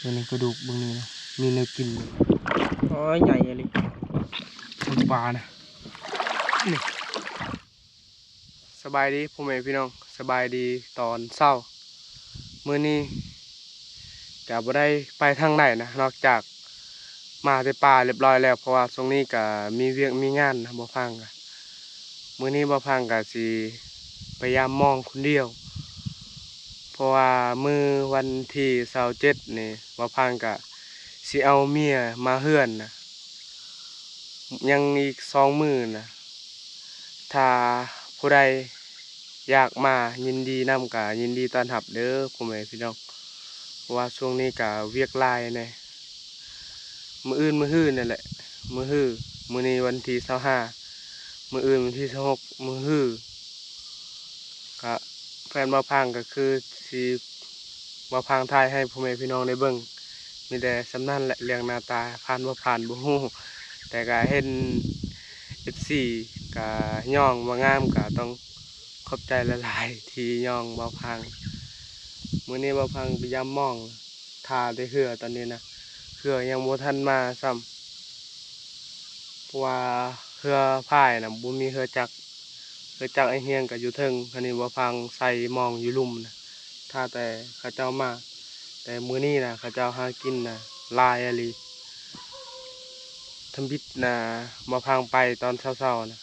ອັນນີ້ກະດູກເບິ່ງນີ້ນະ ມີແນວກິນຢູ່. ໂອ້ຍ ໃຫຍ່ອີ່ຫຼີ ເບິ່ງປານະ ນີ້. ສະບາຍດີພໍ່ແມ່ພີ່ນ້ອງ ສະບາຍດີຕອນເຊົ້າ. ມື້ນີ້ກະບໍ່ໄດ້ໄປທາງໃດນະ ນອກຈາກມາແຕ່ປ່າລຽບຮ້ອຍແລ້ວ ເພາະວ່າຊ່ວງນີ້ກະມີວຽກມີງານນະ ບ່າວພັງກະ. ມື້ນີ້ບ່າວພັງກະຊິໄປຢາມມອງຄົນດຽວ ເພາະວ່າມື້ວັນທີຊາວເຈັດນີ້ ບ່າວພັງກະຊິເອົາເມຍມາເຮືອນນະ ຍັງອີກສອງມື້ນະ. ຖ້າຜູ້ໃດຢາກມາຍິນດີນຳ ກະຍິນດີຕ້ອນຮັບເດີພໍ່ແມ່ພີ່ນ້ອງ ເພາະວ່າຊ່ວງນີ້ກະວຽກຫຼາຍແດ່. ມື້ອື່ນ ມື້ຮືນີ້ແຫຼະ ມື້ຮື ມື້ນີ້ວັນທີຊາວຫ້າ ມື້ອື່ນວັນທີຊາວຫົກ ມື້ຮື ກະແຟນບ່າວພັງກະຄືຊິ ບ່າວພັງຖ່າຍໃຫ້ພໍ່ແມ່ພີ່ນ້ອງໄດ້ເບິ່ງ ມີແຕ່ສ່ຳນັ້ນແຫຼະ. ເລື່ອງໜ້າຕາຜ່ານບໍ່ຜ່ານບໍ່ຮູ້ ແຕ່ກະເຫັນເອັຟຊີກະຍ້ອງວ່າງາມ ກະຕ້ອງຂອບໃຈຫຼາຍໆທີ່ຍ້ອງບ່າວພັງ. ມື້ນີ້ບ່າວພັງໄປຢາມມອງ ຖ້າແຕ່ເຮືອຕອນນີ້ນະ ເຮືອຍັງບໍ່ທັນມາຊ້ຳ ເພາະວ່າເຮືອພາຍນະບໍ່ມີເຮືອຈັກ ເຮືອຈັກອ້າຍຮຽງກະຢູ່ເທິງ. ອັນນີ້ບ່າວພັງໃສ່ມອງຢູ່ລຸ່ມນະ ຖ້າແຕ່ເຂົາເຈົ້າມາ. ແຕ່ມື້ນີ້ນະ ເຂົາເຈົ້າຫາກິນນະຫຼາຍອີ່ຫຼີ. ທຳອິດນະ ບ່າວພັງໄປຕອນເຊົ້າໆນະ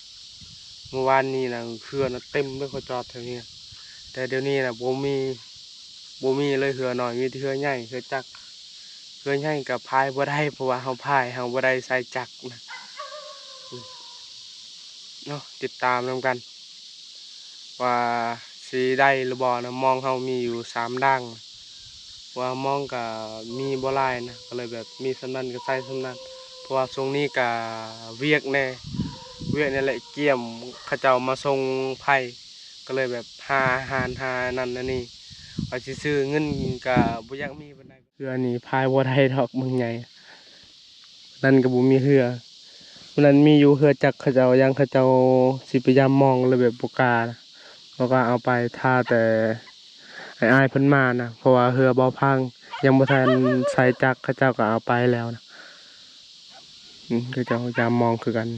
ມື້ວານນີ້ນະ ເຮືອນະເຕັມເລີຍ ເຂົາຈອດແຖວນີ້ນະ. ແຕ່ດຽວນີ້ນະບໍ່ມີ ບໍ່ມີເລີຍເຮືອນ້ອຍ ມີແຕ່ເຮືອໃຫຍ່ ເຮືອຈັກ. ເຮືອໃຫຍ່ກະພາຍບໍ່ໄດ້ ເພາະວ່າເຮົາພາຍ ເຮົາບໍ່ໄດ້ໃສ່ຈັກນະ ເນາະ. ຕິດຕາມນຳກັນວ່າຊິໄດ້ຫຼືບໍ່ນະ. ມອງເຮົາມີຢູ່ສາມດ່າງ ວ່າມອງກະມີບໍ່ຫຼາຍນະ ກະເລີຍແບບມີສ່ຳນັ້ນກະໃສ່ສ່ຳນັ້ນ ເພາະວ່າຊ່ວງນີ້ກະວຽກແດ່ ວຽກນີ້ແຫຼະ ກຽມເຂົາເຈົ້າມາສົ່ງໄຜ່ ກະເລີຍແບບຫາອາຫານ ຫາອັນນັ້ນອັນນີ້ ວ່າຊິຊື້ເງິນກະບໍ່ຢາກມີປານໃດ. ເຮືອນີ້ພາຍບໍ່ໄດ້ດອກ ມັນໃຫຍ່ ນັ້ນກະບໍ່ມີເຮືອ. ມື້ນັ້ນມີຢູ່ເຮືອຈັກເຂົາເຈົ້າ ຢ້ານເຂົາເຈົ້າຊິໄປຢາມມອງ ເລີຍແບບບໍ່ກ້ານະ ບໍ່ກ້າເອົາໄປ ຖ້າແຕ່ອ້າຍໆເພິ່ນມານະ ເພາະວ່າເຮືອບ່າວພັງຍັງບໍ່ທັນໃສ່ຈັກ ເຂົາເຈົ້າກະເອົາໄປແລ້ວນະ. ອືມ ເຂົາເຈົ້າຢາມມອງຄືກັນ.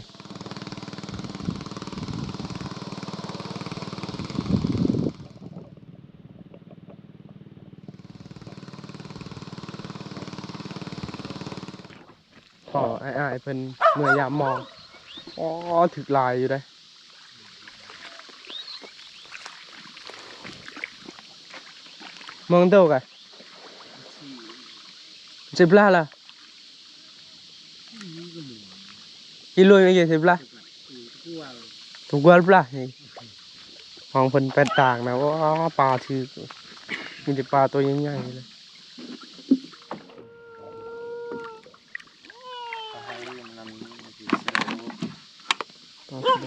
ພໍອ້າຍໆເພິ່ນເມືອຢາມມອງ. ອໍ ຖືກຫຼາຍຢູ່ເດ້. ມອງໂຕກະ ເຈັບລະລະ. ອີລຸຍເມື່ອກີ້ເຈັບລະ. ທຸກວັນປະນີ້ ມອງເພິ່ນແປດຕ່າງນະ. ວ້າ ປາຖືກ ມີແຕ່ປາໂຕໃຫຍ່ໆເລີຍ. ປາສະໂດ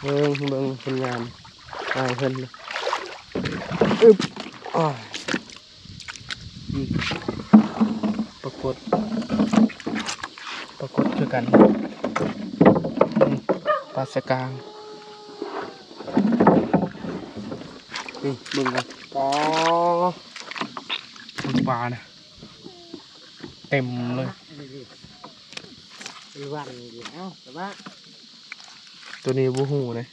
ເບິ່ງ ເບິ່ງຜົນງານອ້າຍເພິ່ນ. ອຶບ ອ້າຍ ອືມ ປາກົດ ປາກົດຄືກັນ. ອືມ ປາສະກາງ. ນີ້ເບິ່ງກັນ ປາ ເບິ່ງປານະ ເຕັມເລີຍ. ເປັນວັນຢູ່. ເອົ້າ ສະບາຍ ໂຕນີ້ບໍ່ຮູ້ເດ້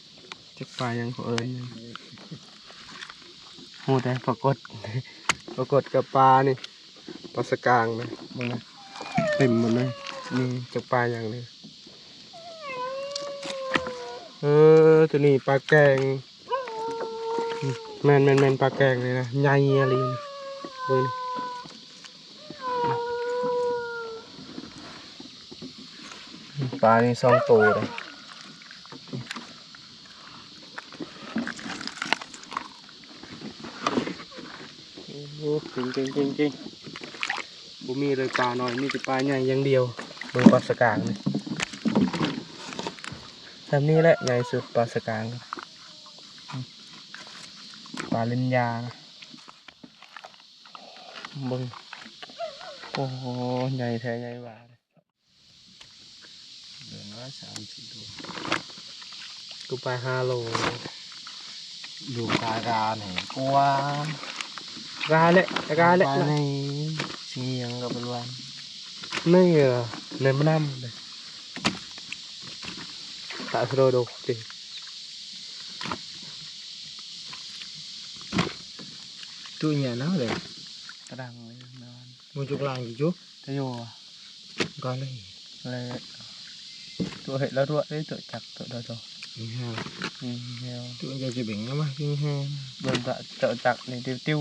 ຈັກປາຫຍັງເຂົາເອີ້ນ ຮູ້ແຕ່ປາກົດ ປາກົດກັບປານີ້ ປາສະກາງນະ. ເບິ່ງນະ ເຕັມໝົດເລີຍ. ນີ້ຈັກປາຫຍັງນີ້. ເອີ ໂຕນີ້ປາແກງ. ແມ່ນໆໆ ປາແກງນີ້ນະ ໃຫຍ່ອີ່ຫຼີ. ເບິ່ງ ປານີ້ສອງໂຕເດ້. ໂອ້ ເກັ່ງໆໆໆ ບໍ່ມີເລີຍປານ້ອຍ ມີແຕ່ປາໃຫຍ່ຢ່າງດຽວ. ເບິ່ງປາສະກາງນີ້ ສ່ຳນີ້ແຫຼະໃຫຍ່ສຸດ ປາສະກາງ ປາເລັນຍາ. ເບິ່ງ ໂອ້ໂຫ ໃຫຍ່ແທ້ໃຫຍ່ຫວາ. ເດີນມາສາມສີ່ໂລ ກະປາຫ້າໂລ. ຢູ່ກາການີ້ກວ່າ ກາແຫຼະ ກາແຫຼະ ການີ້ ມີຫຍັງກໍເປັນຫວານ ໃນ ໃນແມ່ນ້ຳເດ້ ຕາສະໂດໂດກຕິ ຕຸຍານເນາະເດ້ ກະດັງເລີຍນອນ ມຸຈຸກລາງກິຈຸ ຕະໂຍ ກາເລີຍ ແລະ ຕົວເຮັດລະຕົວເດ້ ຕົວຈັກຕົວດອ ມີແຮວ ມີແຮວ ຕົວໃຫຍ່ຈະເບັງມາກິນແຮວ ເບິ່ງຕະ ເຈົ້າຈັກນີ້ຕິວ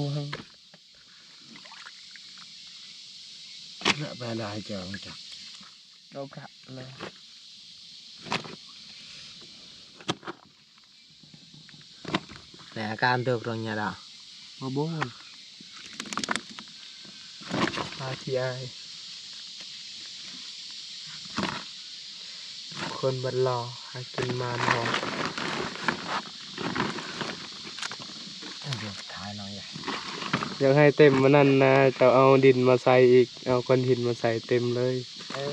ໆ ລະບາດາຈອງຈັກ ໂອກະເລີຍ ແຕ່ອາການເຕີບລົງຍາດາ ມາໂບນ ອາທີໄອ ຄົນບັດຫຼໍ່ ຫາກິນມານອນ ເອົາ ດຽວຖ່າຍໜ້ອຍ ຢາກໃຫ້ເຕັມອັນນັ້ນນະ ເຈົ້າເອົາດິນມາໃສ່ອີກ ເອົາກ້ອນຫີນມາໃສ່ເຕັມເລີຍ ເອີ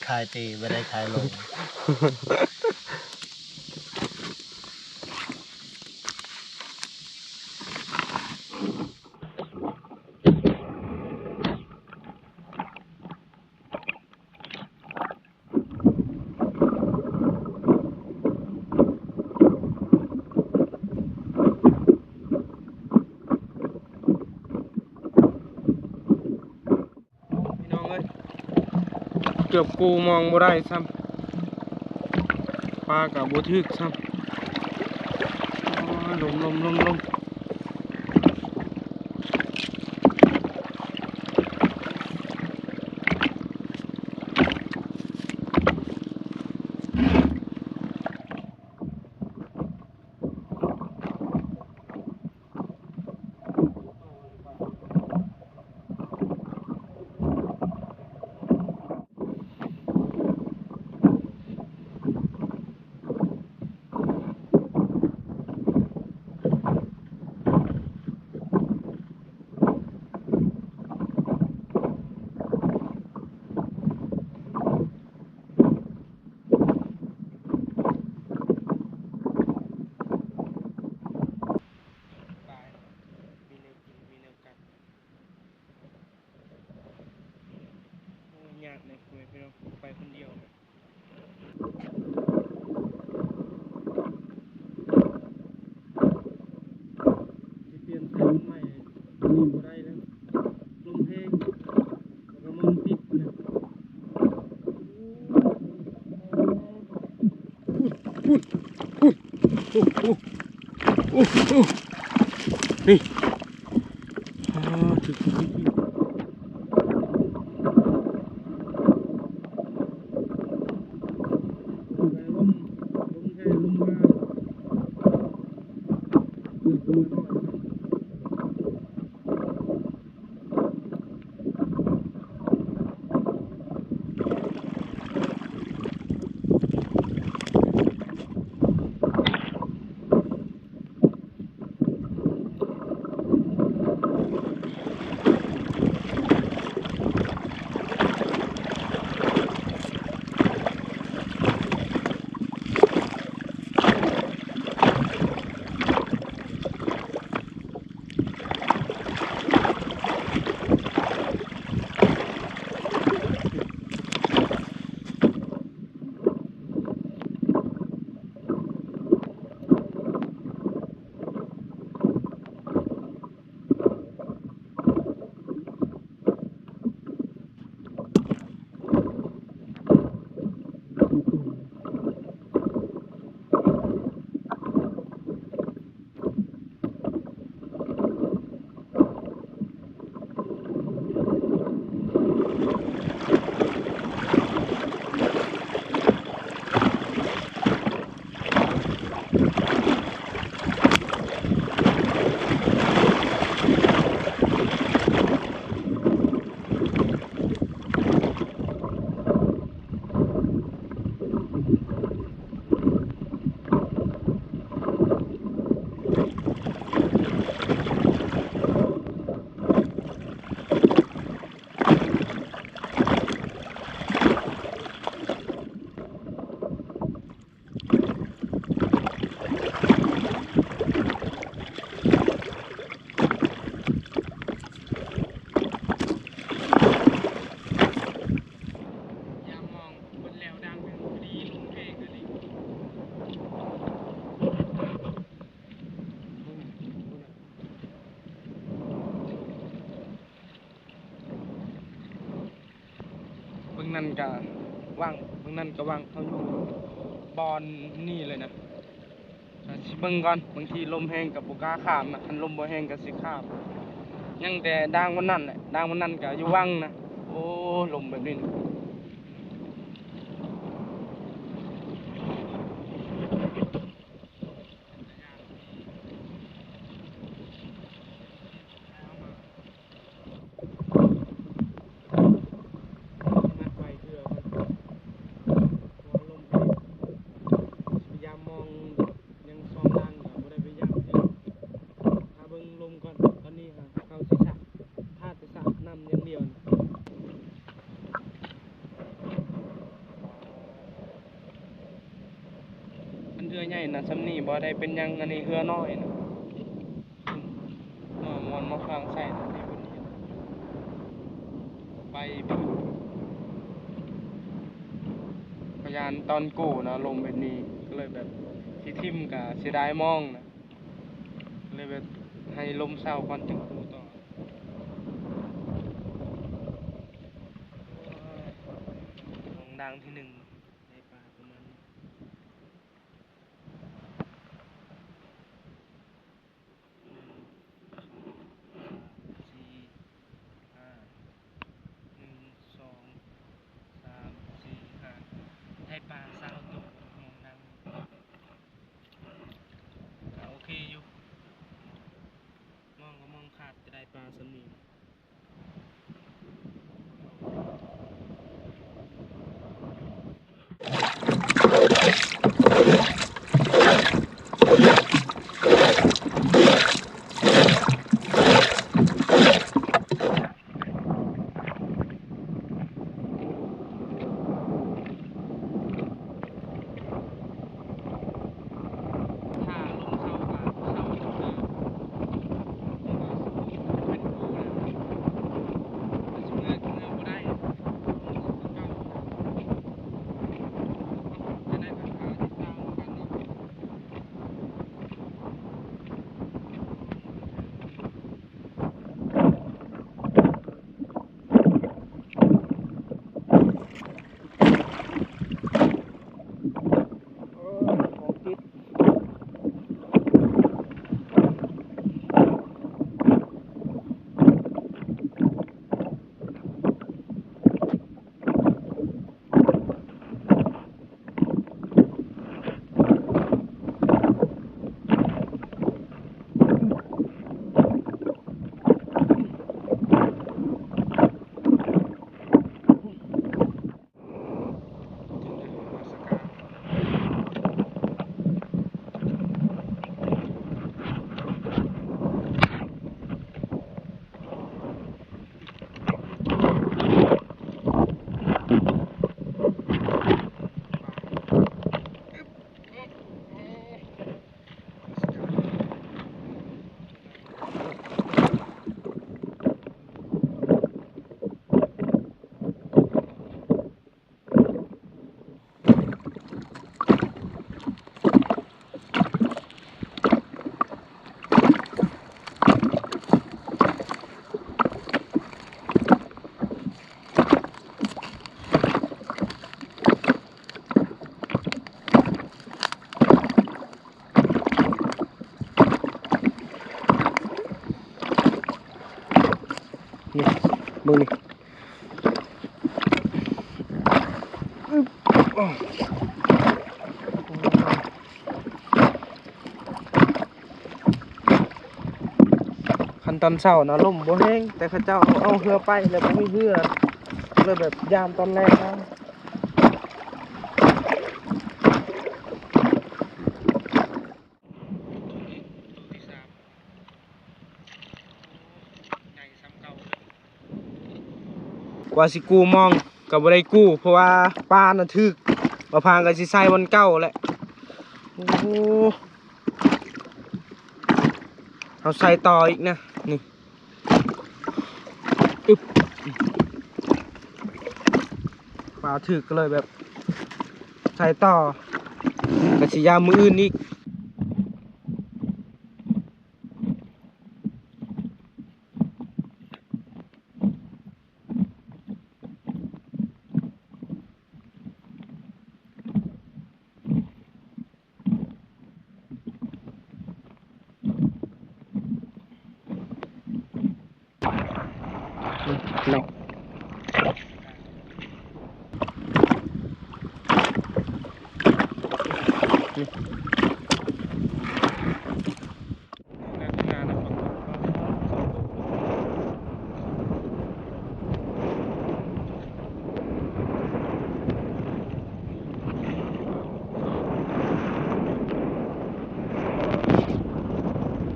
ຂາຍຕີ ບໍ່ໄດ້ຂາຍລົງ. ພີ່ນ້ອງເອີຍ ເກືອບກູ້ມອງບໍ່ໄດ້ຊ້ຳ ປາກໍບໍ່ຖືກຊ້ຳ ໂອ້ຍ ລົມໆໆໆ. ໂອ້ຍ ຍາກເດ້ພໍ່ແມ່ພີ່ນ້ອງ ໄປຄົນດຽວ ຊິປ່ຽນໃສ່ລົມໃໝ່ ອັນນີ້ບໍ່ໄດ້ແລ້ວ ລົມແຮງ ແລ້ວກໍມາຕິດນະ ພຸ້ນ ພຸ້ນ ພຸ້ນ ໂອ້ ໂອ້ ໂອ້ ນີ້ ອ່າ ຖືກ ຖືກ ຖືກ ຖືກ ລົມ ລົມແທ້ ລົມງາມ ເກືອບຕົວນ້ອຍ. ນັ້ນກະວັງ ເບື້ອງນັ້ນກະວັງ ເຮົາຢູ່ບ່ອນນີ້ເລີຍນະ. ກະຊິເບິ່ງກ່ອນ ບາງທີລົມແຮງກະບໍ່ກ້າຂ້າມນະ ຄັນລົມບໍ່ແຮງກະຊິຂ້າມ. ຍັງແຕ່ດ່າງບ່ອນນັ້ນແຫຼະ ດ່າງບ່ອນນັ້ນກະຢູ່ວັງນະ. ໂອ້ ລົມແບບນີ້ນະ. ມັດໄວ້ເທື່ອກ່ອນ ເພາະວ່າລົມແຮງ ຊິໄປຢາມມອງ ຍັງສອງຫຼັງກໍບໍ່ໄດ້ໄປຢາມເທື່ອ. ຖ້າເບິ່ງລົມກ່ອນ ຕອນນີ້ເຮົາ ເຮົາຊິສະ ຖ້າແຕ່ສະນ້ຳຢ່າງດຽວນະ. ມັນເຮືອໃຫຍ່ນະ ສ່ຳນີ້ບໍ່ໄດ້ເປັນຫຍັງ ອັນນີ້ເຮືອນ້ອຍນະ. ເອົາໝອນມາຟາງໃສ່ນະ ນີ້ເພິ່ນໄປ ພະຍານຕອນກູ້ນະ ລົມແບບນີ້ ກໍເລີຍແບບຊິຖິ້ມກະເສຍດາຍມອງນະ ເລີຍແບບໃຫ້ລົມເຊົາກ່ອນຈຶ່ງກູ້ຕໍ່. ມອງດ່າງທີໜຶ່ງ ໄດ້ປາປະມານນີ້. ໜຶ່ງ ສອງ ສາມ ສີ່ ຫ້າ ໜຶ່ງ ສອງ ສາມ ສີ່ ຫ້າ ໄດ້ປາຊາວໂຕ ມອງນຳ ກໍໂອເຄຢູ່ ມອງກໍມອງຂາດ ຈະໄດ້ປາສ່ຳນີ້. ຖ້າລົມເຊົາກໍເຊົາຈັກເທື່ອ ແຕ່ວ່າຊິເປັນຄູ່ແລ້ວ ຊິເມືອກໍເມືອບໍ່ໄດ້ ເອົາ ຈັ່ງໃດກໍຖ້າຕິດຕາມກັນເນາະ. ນີ້ ເບິ່ງນີ້ ຄັນຕອນເຊົ້ານະ ລົມບໍ່ແຮງ ແຕ່ເຂົາເຈົ້າເອົາເຮືອໄປ ແລ້ວບໍ່ມີເຮືອ ເລີຍແບບຢາມຕອນແລງເອົາ. ກວ່າຊິກູ້ມອງກໍບໍ່ໄດ້ກູ້ ເພາະວ່າປານະຖືກ ບ່າວພາງກໍຊິໃສ່ບ່ອນເກົ່າແຫຼະ. ໂອ້ ເຮົາໃສ່ຕໍ່ອີກນະ ນີ້ ອຶບ ປາຖືກກໍເລີຍແບບໃສ່ຕໍ່ ກໍຊິຢາມມື້ອື່ນອີກ. ເນາະ.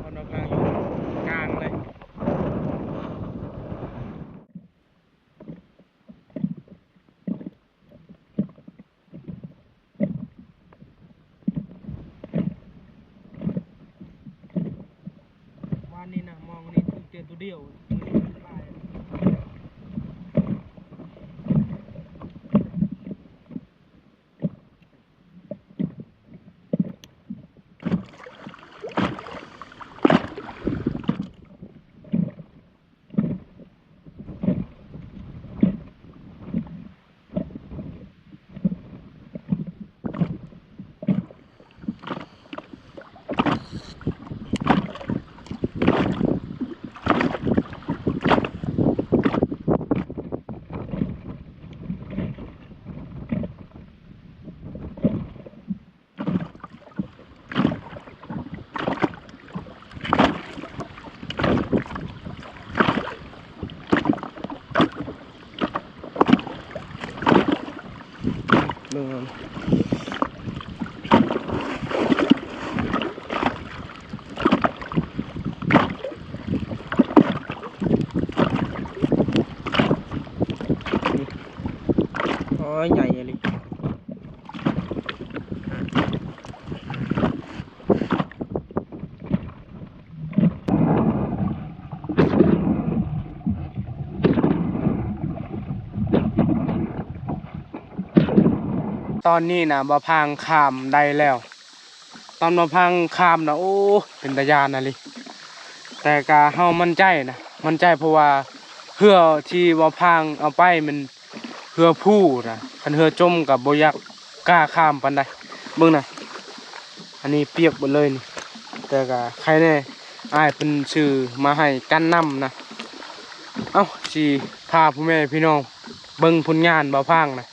ເອົານອກກາງຢູ່ກາງເລີຍ. ວານນີ້ນະ ມອງນີ້ຖືກແຕ່ຕົວດຽວ ມື້ນີ້ຫຼາຍ. ເບິ່ງເອົາ ໂອ້ຍ ໃຫຍ່ອີ່ຫຼີ. ຕອນນີ້ນະ ບ່າວພາງຂ້າມໄດ້ແລ້ວ. ຕອນບ່າວພາງຂ້າມນະ ໂອ້ ເປັນຕາຢ້ານອີ່ຫຼີ. ແຕ່ກະເຮົາໝັ້ນໃຈນະ ໝັ້ນໃຈ ເພາະວ່າເຮືອທີ່ບ່າວພາງເອົາໄປມັນ ເຮືອຜູ້ນະ ຄັນເຮືອຈົມກໍບໍ່ຢາກກ້າຂ້າມປານໃດ. ເບິ່ງນະ ອັນນີ້ປຽກເບິດເລີຍນີ້ ແຕ່ກໍໄຄແດ່ ອ້າຍເພິ່ນຊື້ມາໃຫ້ກັນນ້ຳນະ. ເອົ້າ ຊິພາພໍ່ແມ່ພີ່ນ້ອງເບິ່ງຜົນງານບ່າວພາງນະ.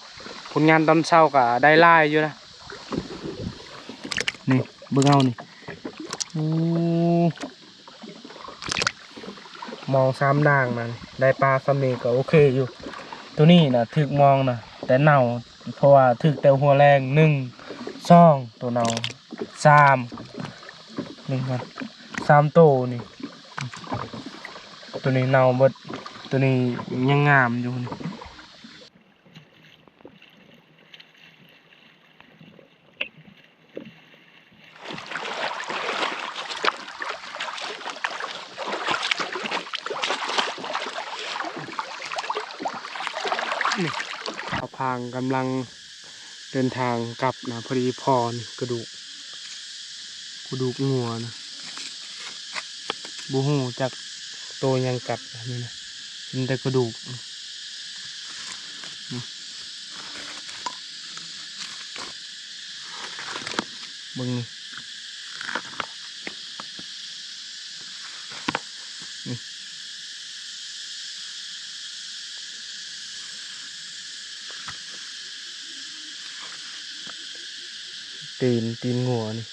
ຜົນງານຕອນເຊົ້າກໍໄດ້ຫຼາຍຢູ່ນະ. ນີ້ ເບິ່ງເອົານີ້ ໂອ້ ມອງສາມດ່າງນັ້ນ ໄດ້ປາສ່ຳນີ້ກໍໂອເຄຢູ່. ໂຕນີ້ນະຖືກມອງນະ ແຕ່ເນົ່າ ເພາະວ່າຖືກແຕ່ຫົວແລງ ໜຶ່ງ ສອງ ໂຕເນົ່າ ສາມ ໜຶ່ງ ສາມໂຕນີ້. ໂຕນີ້ເນົ່າເບິດ ໂຕນີ້ຍັງງາມຢູ່ນີ້. ນີ້ ບ່າວພາງກຳລັງເດີນທາງກັບນະ. ພໍດີພໍ້ນີ້ກະດູກ ກະດູກງົວນະ ບໍ່ຮູ້ຈັກໂຕຫຍັງກັດນີ້ນະ. ເຫັນແຕ່ກະດູກ ເບິ່ງນີ້ ນີ້ ຕີນ ຕີນງົວນີ້.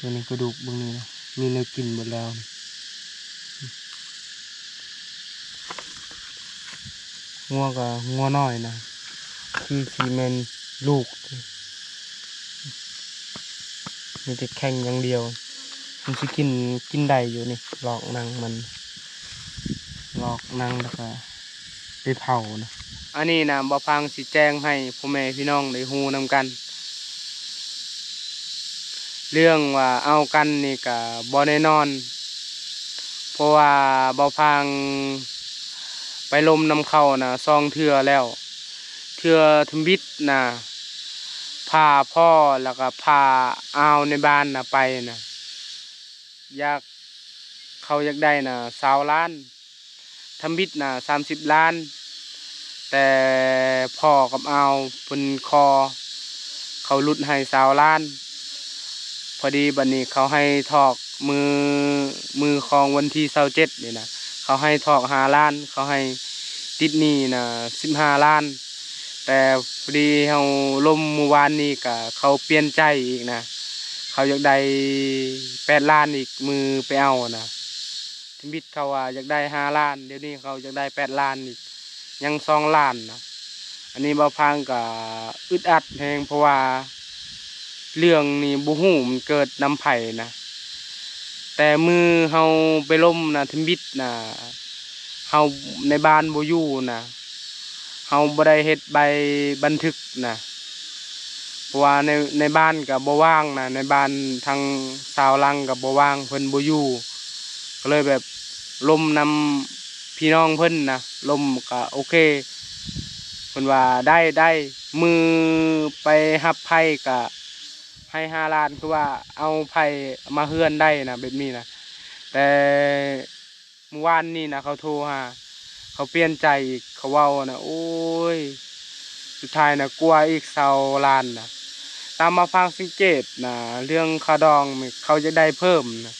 ອັນນີ້ກະດູກເບິ່ງນີ້ນະ ມີແນວກິນເບິດແລ້ວນີ້. ງົວກະງົວນ້ອຍນະ ຄືຊິແມ່ນລູກ ມີແຕ່ແຂ້ງຢ່າງດຽວ. ມັນຊິກິນ ກິນໄດ້ຢູ່ນີ້ ລອກໜັງມັນ ລອກໜັງແລ້ວກະໄປເຜົານະ. ອັນນີ້ນະ ບ່າວພາງຊິແຈ້ງໃຫ້ພໍ່ແມ່ພີ່ນ້ອງໄດ້ຮູ້ນຳກັນ ເລື່ອງວ່າເອົາກັນນີ້ກະບໍ່ແນ່ນອນ ເພາະວ່າບ່າວພາງໄປລົມນຳເຂົານະສອງເທື່ອແລ້ວ. ເທື່ອທຳອິດນະ ພາພໍ່ ແລ້ວກະພາອາວໃນບ້ານນະໄປນະ ຢາກ ເຂົາຢາກໄດ້ນະຊາວລ້ານ ທຳອິດນະສາມສິບລ້ານ ແຕ່ພໍ່ກັບອາວເພິ່ນຂໍເຂົາຫຼຸດໃຫ້ຊາວລ້ານ. ພໍດີບັດນີ້ເຂົາໃຫ້ຖອກມື້ ມື້ຂອງວັນທີຊາວເຈັດນີ້ນະ ເຂົາໃຫ້ຖອກຫ້າລ້ານ ເຂົາໃຫ້ຕິດໜີ້ນະສິບຫ້າລ້ານ. ແຕ່ພໍດີເຮົາລົມມື້ວານນີ້ກະເຂົາປ່ຽນໃຈອີກນະ ເຂົາຢາກໄດ້ແປດລ້ານອີກ ມື້ໄປເອົານະ. ທຳອິດເຂົາວ່າຢາກໄດ້ຫ້າລ້ານ ດຽວນີ້ເຂົາຢາກໄດ້ແປດລ້ານອີກ ຍັງສອງລ້ານນະ. ອັນນີ້ບ່າວພາງກະອຶດອັດແຮງ ເພາະວ່າເລື່ອງນີ້ບໍ່ຮູ້ມັນເກີດນຳໃຜນະ. ແຕ່ມື້ເຮົາໄປລົມນະ ທຳອິດນະ ເຮົາໃນບ້ານບໍ່ຢູ່ນະ ເຮົາບໍ່ໄດ້ເຮັດໃບບັນທຶກນະ ເພາະວ່າໃນ ໃນບ້ານກະບໍ່ວ່າງນະ ໃນບ້ານທາງຊາວຫຼັງກະບໍ່ວ່າງ ເພິ່ນບໍ່ຢູ່ ກະເລີຍແບບລົມນຳພີ່ນ້ອງເພິ່ນນະ ລົມກະໂອເຄ ເພິ່ນວ່າໄດ້ ໄດ້ ມື້ໄປຮັບໄພ້ກະໃຫ້ຫ້າລ້ານ ຄືວ່າເອົາໄພ້ມາເຮືອນໄດ້ນະ ແບບນີ້ນະ. ແຕ່ ມື້ວານນີ້ນະ ເຂົາໂທຫາ ເຂົາປ່ຽນໃຈອີກ ເຂົາເວົ້ານະ ໂອ້ຍ ສຸດທ້າຍນະ ກວ່າອີກຊາວລ້ານນະ. ຕາມບ່າວພາງສັງເກດນະ ເລື່ອງຄ່າດອງນີ້ ເຂົາຢາກໄດ້ເພີ່ມນະ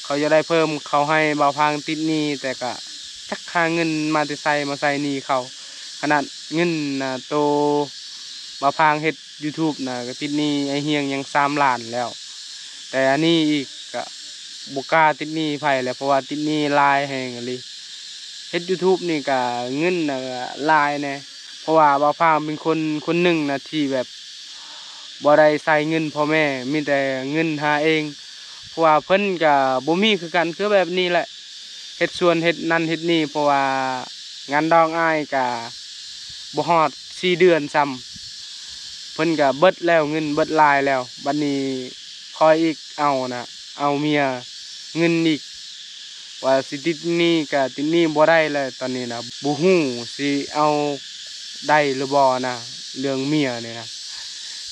ເຂົາຢາກໄດ້ເພີ່ມ ເຂົາໃຫ້ບ່າວພາງຕິດໜີ້ ແຕ່ກະຈັກຫາເງິນມາແຕ່ໃສ ມາໃສ່ໜີ້ເຂົາ. ຂະໜາດເງິນນະ ໂຕບ່າວພາງເຮັດຢູທູບນະ ກະຕິດໜີ້ອ້າຍຮຽງຍັງສາມລ້ານແລ້ວ ແຕ່ອັນນີ້ອີກກະບໍ່ກ້າຕິດໜີ້ໃຜແລ້ວ ເພາະວ່າຕິດໜີ້ຫຼາຍແຮງອີ່ຫຼີ. ເຮັດຢູທູບນີ້ກະເງິນນະຫຼາຍແດ່ ເພາະວ່າບ່າວພາງເປັນຄົນຄົນໜຶ່ງນະ ທີ່ແບບບໍ່ໄດ້ໃຊ້ເງິນພໍ່ແມ່ ມີແຕ່ເງິນຫາເອງ ເພາະວ່າເພິ່ນກະບໍ່ມີຄືກັນ ຄືແບບນີ້ແຫຼະ ເຮັດສວນເຮັດນັ້ນເຮັດນີ້ ເພາະວ່າງານດອງອ້າຍກະບໍ່ຮອດສີ່ເດືອນຊ້ຳ ເພິ່ນກະເບິດແລ້ວ ເງິນເບິດຫຼາຍແລ້ວ. ບັດນີ້ຂ້ອຍອີກເອົານະ ເອົາເມຍ ເງິນອີກ ວ່າຊິຕິດໜີ້ກະຕິດໜີ້ບໍ່ໄດ້ແລ້ວຕອນນີ້ນະ ບໍ່ຮູ້ຊິເອົາໄດ້ຫຼືບໍ່ນະ ເລື່ອງເມຍນີ້ນະ.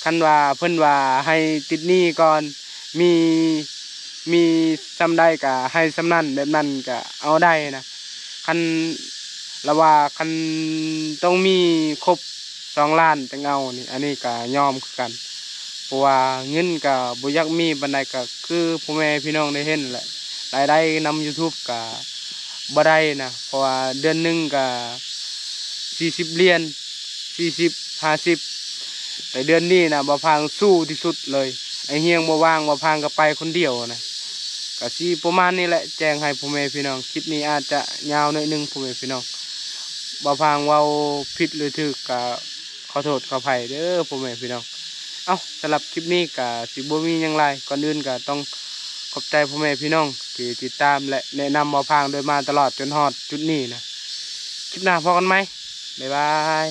ຄັນວ່າເພິ່ນວ່າໃຫ້ຕິດໜີ້ກ່ອນ ມີ ມີສ່ຳໃດກະໃຫ້ສ່ຳນັ້ນ ແບບນັ້ນກະເອົາໄດ້ນະ. ຄັນລະວ່າ ຄັນຕ້ອງມີຄົບສອງລ້ານຈັ່ງເອົານີ້ ອັນນີ້ກະຍອມຄືກັນ ເພາະວ່າເງິນກະບໍ່ຢາກມີປານໃດ ກະຄືພໍ່ແມ່ພີ່ນ້ອງໄດ້ເຫັນແຫຼະ ລາຍໄດ້ນຳຢູທູບກະບໍ່ໄດ້ນະ ເພາະວ່າເດືອນໜຶ່ງກະສີ່ສິບຫຼຽນ ສີ່ສິບ ຫ້າສິບ ແຕ່ເດືອນນີ້ນະ ບ່າວພາງສູ້ທີ່ສຸດເລີຍ ອ້າຍຮຽງບໍ່ວ່າງ ບ່າວພາງກະໄປຄົນດຽວນະ. ກະຊິປະມານນີ້ແຫຼະ ແຈ້ງໃຫ້ພໍ່ແມ່ພີ່ນ້ອງ ຄລິບນີ້ອາດຈະຍາວໜ້ອຍໜຶ່ງ ພໍ່ແມ່ພີ່ນ້ອງ ບ່າວພາງເວົ້າຜິດຫຼືຖືກກະຂໍໂທດຂໍອະໄພເດີພໍ່ແມ່ພີ່ນ້ອງ. ເອົ້າ ສຳລັບຄລິບນີ້ກະຊິບໍ່ມີຫຍັງຫຼາຍ ກ່ອນອື່ນກະຕ້ອງຂອບໃຈພໍ່ແມ່ພີ່ນ້ອງທີ່ຕິດຕາມ ແລະ ແນະນຳບ່າວພາງໂດຍມາຕະຫຼອດຈົນຮອດຈຸດນີ້ນະ. ຄລິບໜ້າພໍ້ກັນໃໝ່ ບາຍບາຍ.